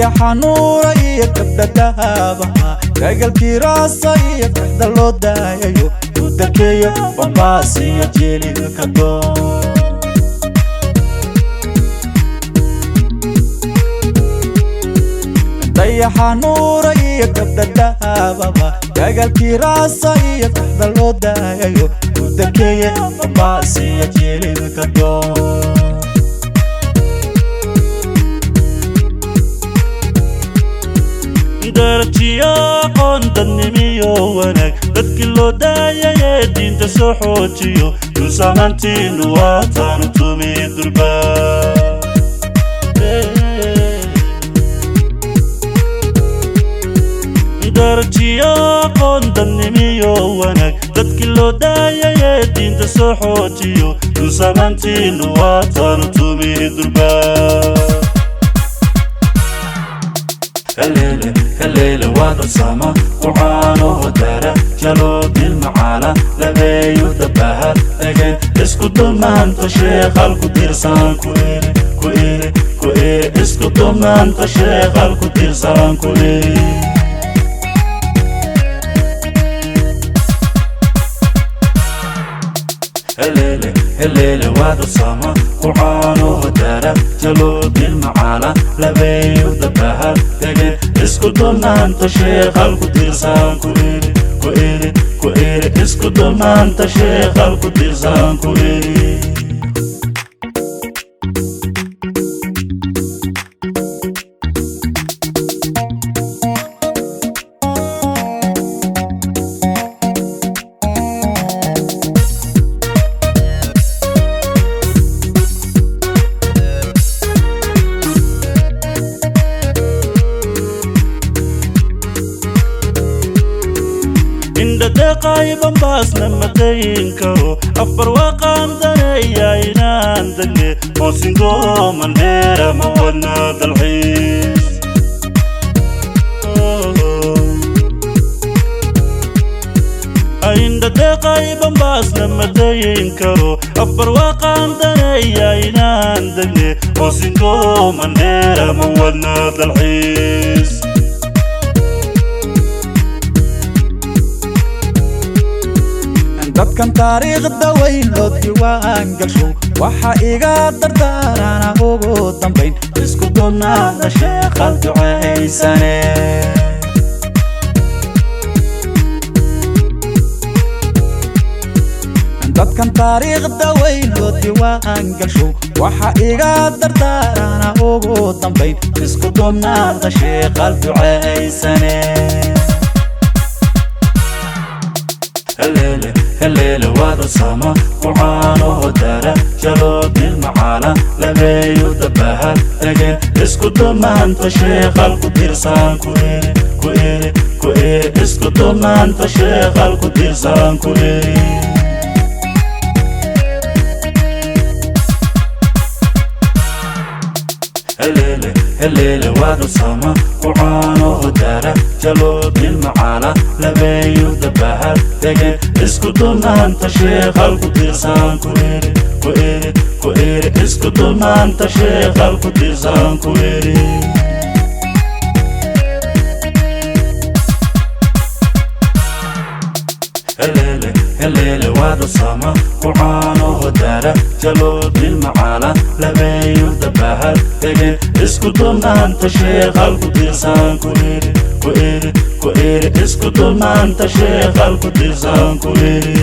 Dayaxa nuura iyo gabdha dahabaha, dagalkii raasa iyo kaxda loo daayayo, udakeeyo Bambaas iyo Jililka doon. Dayaxa nuura iyo gabdha dahababa, dagalkii raasa iyo kaxda loo daayayo, udakeeye Bambaas iyo Jililka doon. Darajiyo aqoon, dadnimiyo wanaag, dadkii loo daayayee diinta soo xoojiyo, dulsamaantiinu waataanu tumi durba. Darajiyo aqoon, dadnimiyo wanaag, dadkii loo daayayee diinta soo xoojiyo, dulsamaantiinu waataanu tumi durba. Helele helele, waa sama kucaano dara jalo dilmacaala labeeyo dabaha ege isku dumaanta sheeqal ku tirsan ku ere ku ere ku ere isku dumaanta sheeqal ku tirsan ku ere. Helele helele, waa sama kucaano dara jalo dilmacaala labeeyo dabaha ege isku dumaanta sheeqal ku tirsan ku ere ku ere ku ere isku dumaanta sheeqal ku tirsan ku ere. Indhadeeqay Bambaasna madayin karo, afar waaqaan daneeya inaan degne Hoosingo Mandheera ma wadna dalxiis. Indhadeeqay Bambaasna madayin karo, afar waaqaan daneeya inaan degne Hoosingo Mandheera ma wadna dalxiis. Dadkan taariikhda weyn loo diwaan gasho, waxa iga dardaarana ugu dambayn isku duubnaada sheeqal ducaysane. Dadkan taariikhda weyn loo diwaan gasho, waxa iga dardaarana ugu dambayn isku duubnaada sheeqal ducaysane. Helele helele, waa sama kucaano dara jalo dilmacaala labeeyo dabaha ege isku dumaanta sheeqal ku tirsan ku ere ku ere ku ere isku dumaanta sheeqal ku tirsan ku ere. Helele helele, waa sama kucaano dara jalo dilmacaala labeeyo dabaha ege isku dumaanta sheeqal ku tirsan ku ere ku ere ku ere isku dumaanta sheeqal ku tirsan ku ere. Helele helele, waa sama kucaano dara jalo dilmacaala labeeyo dabaha ege isku dumaanta sheeqal ku tirsan ku ere ku ere ku ere isku dumaanta sheeqal ku tirsan ku ere.